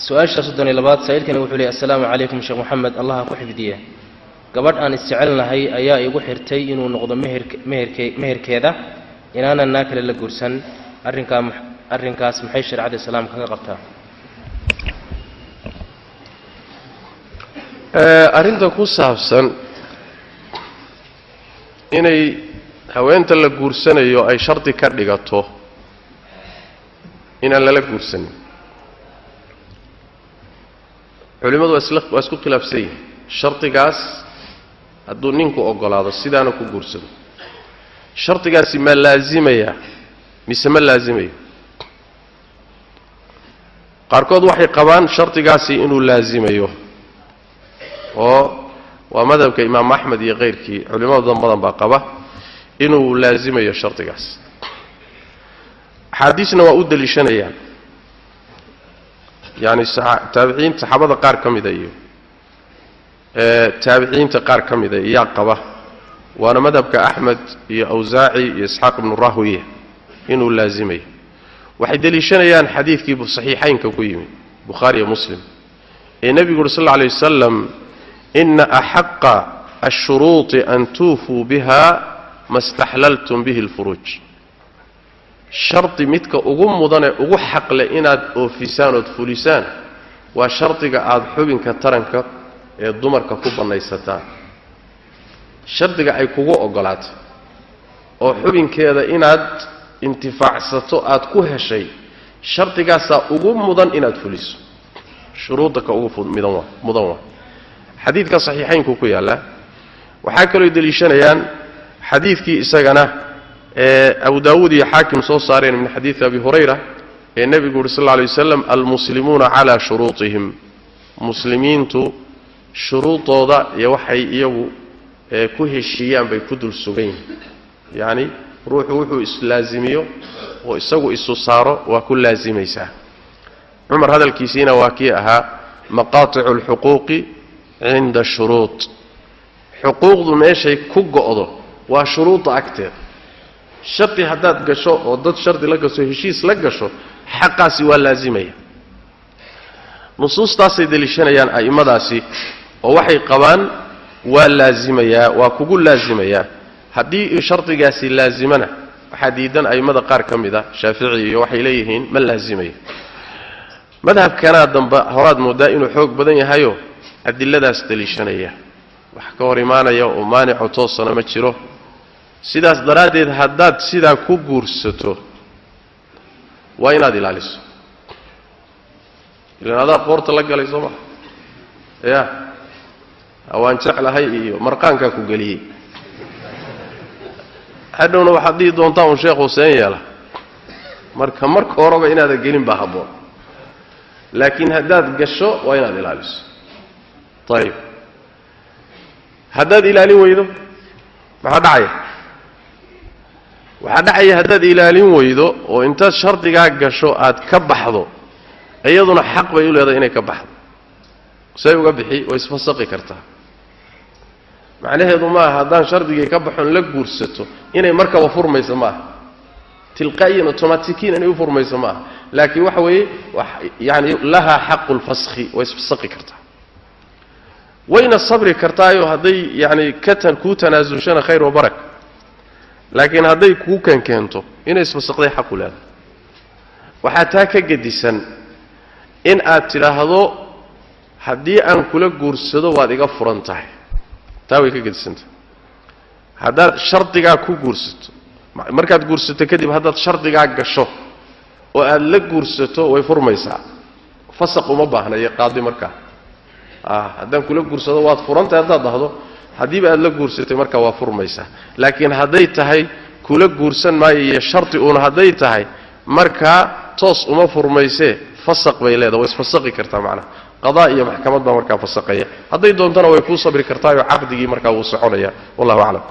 Su-aasha 32aad, saa'ilkani wuxuu leeyay: Assalaamu calaykum Sheekh Moxamed, Allaha ku xifdiye. Gabadh aan isjecelnahay ayaa igu xirtay inuu noqdo meherk meherke meherkeeda inaanan naa kale la guursan. Arrinkaa arrinkaas maxay shareecada islaamka kaga qabtaa? Arrinta ku saabsan inay haweenta la guursanayo ay shardi ka dhigato inaan lala guursanin, culimmadu waa isku khilaafsan yihin. Shardigaas hadduu ninku oggolaado sidaana ku guursado, shardigaasi ma laazimaya mise ma laazimayo? Qaarkood waxay qabaan shardigaasi inuu laazimayo, oo waa madhabka imaam Axmed iyo keyrkii, culimada badan baa qaba inuu laazimayo shardigaas. Axaadiisna waa u deliishanayaan, yacni taabiciin, saxaabada qaar ka mida iyo taabiciinta qaar ka mida iyaa qaba, waana madhabka Axmed iyo Awsaaci iyo Isxaaq ibnu Rahwiya inuu laazimayo. Waxay deliishanayaan xadiidkii saxiixaynka ku yimid, Bukhaari iyo Muslim, ee nebigu uri sal alla alay wasalam: ina axaqa ashuruuطi an tuufuu biha ma staxlaltum bihi alfuruuj. Shardi midka ugu mudane ugu xaqle inaad oofisaan ood fulisaan waa shardiga aada xubinka taranka ee dumarka ku bannaysataan. Shardiga ay kugu oggolaatay oo xubinkeeda inaad intifaacsato aad ku heshay, shardigaasaa ugu mudan inaad fuliso. Shuruudda ka ugu mudan waa xadiidka saxiixaynku ku yaallaa. Waxaa kaloo deliishanayaan xadiidkii isagana ee Abu Daawuud iyo Xaakim soo saareen min xadiidi Abi Hurayra ee nebigu uhi sal alla alay waslam: almuslimuuna calaa shuruutihim. Muslimiintu shuruudooda iyo waxay iyagu ku heshiiyaan bay ku dul sugan yihiin. Yacni ruuxu wuxuu islaazimiyo oo isagu isu saaro waa ku laazimaysaa. Cumar hadalkiisiina waa kii ahaa: maqaaticu alxuquuqi cinda shuruud. Xuquuqdu meeshay ku go'do waa shuruudda agteeda. Shardi haddaad gasho oo dad shardi la gasho, heshiis la gasho, xaqaasi waa laazimaya. Nusuustaasay deliishanayaan a'immadaasi, oo waxay qabaan waa laazimayaa, waa kugu laazimayaa. Haddii shardigaasi laazimana, waxaa diidan a'immada qaar ka mid a, Shaafici iyo waxay leeyihiin ma laazimayo. Madhabkanaa dambe horaad mooddaa inuu xoog badan yahayo adiladaas deliishanaya, wax ka hor imaanaya oo maanico toosana ma jiro. Sidaas daraaddeed haddaad sidaa ku guursato waa inaad ilaaliso, ilaan adaa qoorta la galay soo maha. Ya waan jeclahay iyo marqaankaa ku geliyey, hadhowna waxaad dhihi doontaa un sheekh Huseen yeela. Marka marka horeba inaadan gelin baa habboon, laakiin haddaad gasho waa inaad ilaaliso. Ayib, haddaad ilaalin weydo maxaa dhacaya? Waxaa dhacaya haddaad ilaalin weydo oo intaad shardigaa gasho aad ka baxdo, iyaduna xaq bay u leedahay inay ka baxdo. Say uga bixi? Way isfasaqi kartaa. Macnaheedu maaha haddaan shardigii ka baxon la guursato inay markaba furmayso maaha, tilqaa'iyan otomatikiin inay u furmayso maaha, laakiin waxa weeye yani lahaa xaqu lfaskhi, way isfasaqi kartaa, wayna sabri kartaayo. Hadday yacni kuu tanaasulshana khayr wa baraka, laakiin hadday kuu kenkeento inay isfasaqday xaqu leedahay. Waxaa taa ka gedisan in aad tidhaahdo haddii aan kula guursado waad iga furan tahay. Taa way ka gedisantahay. Haddaad shardigaa ku guursato, markaad guursato kadib haddaad shardigaa gasho oo aad la guursato, way furmaysaa, fasaq uma baahna iyo qaadi. Markaa haddaan kula guursado waad furantahay haddaad dhahdo, haddiiba aad la guursatay markaa waa furmaysaa. Laakiin hadday tahay kula guursan maayo iyo shardi uun hadday tahay, markaa toos uma furmaysee, fasaq bay leedahay, way isfasaqi kartaa macnaha. Qadaa iyo maxkamad baa markaa fasaqaya. Hadday doontana way kuu sabri kartaayoo caqdigii markaa wuu soconaya. Wallahu aclam.